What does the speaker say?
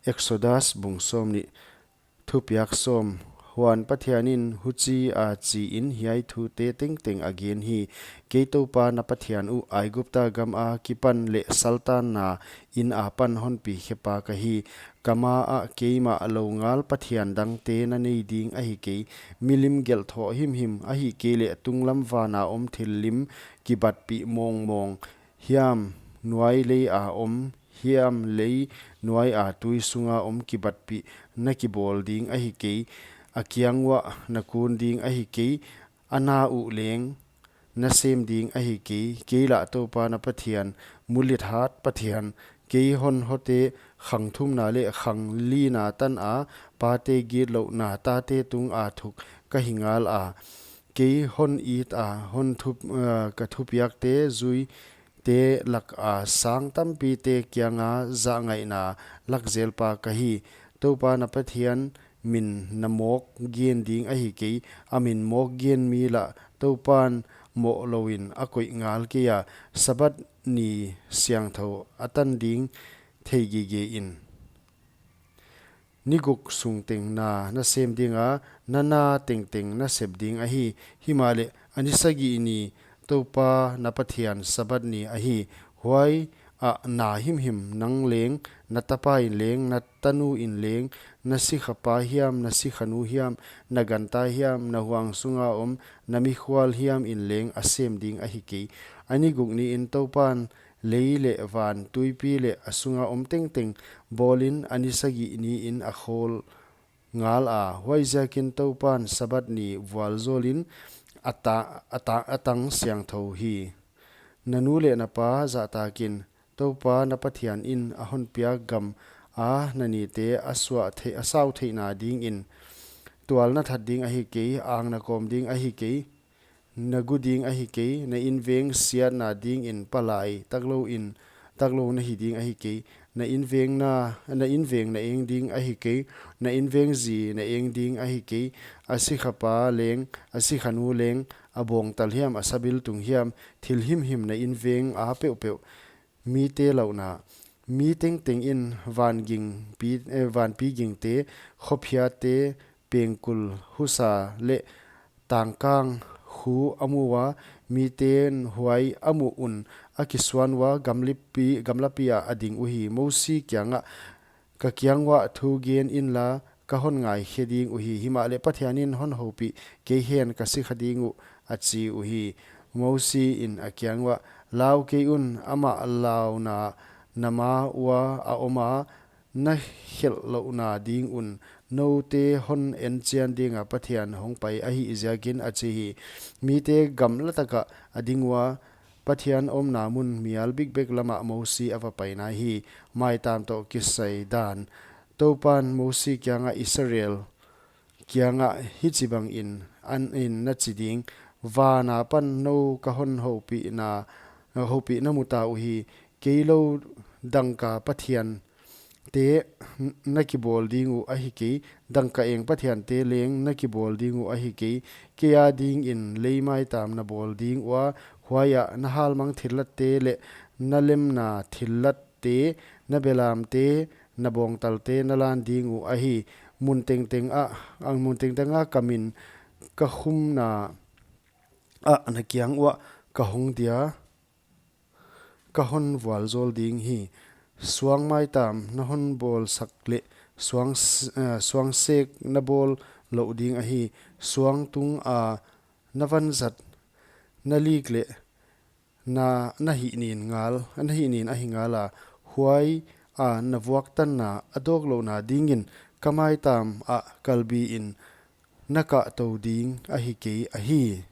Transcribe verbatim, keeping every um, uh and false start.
Exodus bung sawmnih, thupiak sawm. Huan Pathianin huchi a chiin hiai thute tengteng a gen hi: Kei Toupa na Pathian uh, Aigupta gam akipan leh saltanna in apan honpi khepa ka hi. Ka ma ah keimah lou ngal pathian dangte na nei ding ahi kei. Milim gelh thoh himhim, ahihkeileh tunglam vana om thil lim kibatpih mawngmawng hiam, nuai lei a om hiam, lei nuai a tui sunga om kibatpih na kibawl ding ahi kei. A kiang uah na kun ding ahi kei. A na uh leng na sem ding ahi kei. Kei lah Toupa na Pathian, mulit hat Pathian, kei hon hote khang thumna leh khang lina tana pate gitlouhna tate tunga thuk ka hi ngala, kei hon ita hon thup, eh, ka thupiakte zuite laka sang tampite kianga zahngaihna lak zelpa ka hi. Toupa na Pathian min na mawk gen ding ahi kei. A min mawk gen mi lah Toupan moh louin a koih ngal keia, Sabbath ni siangthou a tan ding thei gige in. Ni guk sung teng na na sem dinga, na na tengteng na sep ding ahi. Himahleh a ni sagih ni Toupa na Pathian Sabbath ni ahi. Huai ah na himhim, nang leng, na tapa in leng, na tanu in leng, na sikhapa hiam, na sikhanu hiam, na ganta hiam, na huang sunga om na mikhual hiam in leng a sem ding ahi kei. A ni guk niin Toupan lei leh van, tuipi leh a sunga om tengteng bawlin, a ni sagih niin a khawl ngala. Huaiziakin Toupan Sabbath ni vualzawlin a ta-, a ta-, a tang siangthou hi. Na nu leh na pa zahtakin, Toupa na Pathianin a honpiak gama na nite a suah thei-, a sau theihna dingin tual na that ding ahi kei. Ang na kawm ding ahi kei. Na gu ding ahi kei. Na inveng siatna dingin palai taklou in, taklou na hi ding ahi kei. Na inveng na, na inveng na eng ding ahi kei. Na inveng zi na eng ding ahi kei. A sikhapa leng, a sikhanu leng, a bawngtal hiam, a sabiltung hiam, thil himhim na inveng a peuhpeuh mite lauhna. Mi tengteng in van ging pi-, eh, vanpi gingte, khophiate, pengkul husa leh tangkang khu a mu ua, miten huai a muh un a kisuan ua, gamlipi, gamlapi ah a ding uhi. Mosi kiangah, Ka kiang uah thu gen inla, ka hon ngaikhe ding uhi. Himahleh Pathianin, Hon houpih, kei hen ka sikha ding uh, a chi uhi. Mosi in a kiang uah, Lau kei un, amah launa na ma ua a oma, na khelh louhna ding un noute hon enchian dinga Pathian hongpai ahih ziakin, a chi hi. Mite gamla takah a ding ua, Pathian omna mun mial bikbek lamah Mosi a va pai nai hi. Maitam toh kisai dan. Toupan Mosi kiangah, Israel kiangah hichibangin an in na chi ding, Van apan nou ka hon houpihna, houpih na mu ta uhi. Kei lou dangka pathian te na kibawl ding uh ahi kei, dangka eng pathiante leng na kibawl ding uh ahi kei. Kei a dingin lei maitam na bawl ding ua, huaiah na halmang thillatte leh na lemna thillatte, na belamte, na bawngtalte na lan ding uh ahi. Mun tengteng ah, ang mun tengteng ah ka min ka khumna ah na kiang uah ka hong dia, ka hon vualzawl ding hi. Suang maitam na hon bawlsak leh suang s-, eh, suang sek na bawl louh ding ahi. Suang tunga na vanzat na lik leh na, na hihnin ngal, na hihnin ahi ngala, huai a na vuaktanna a dawk louhna dingin ka maitam ah kalbi in na kahtou ding ahi kei ahi.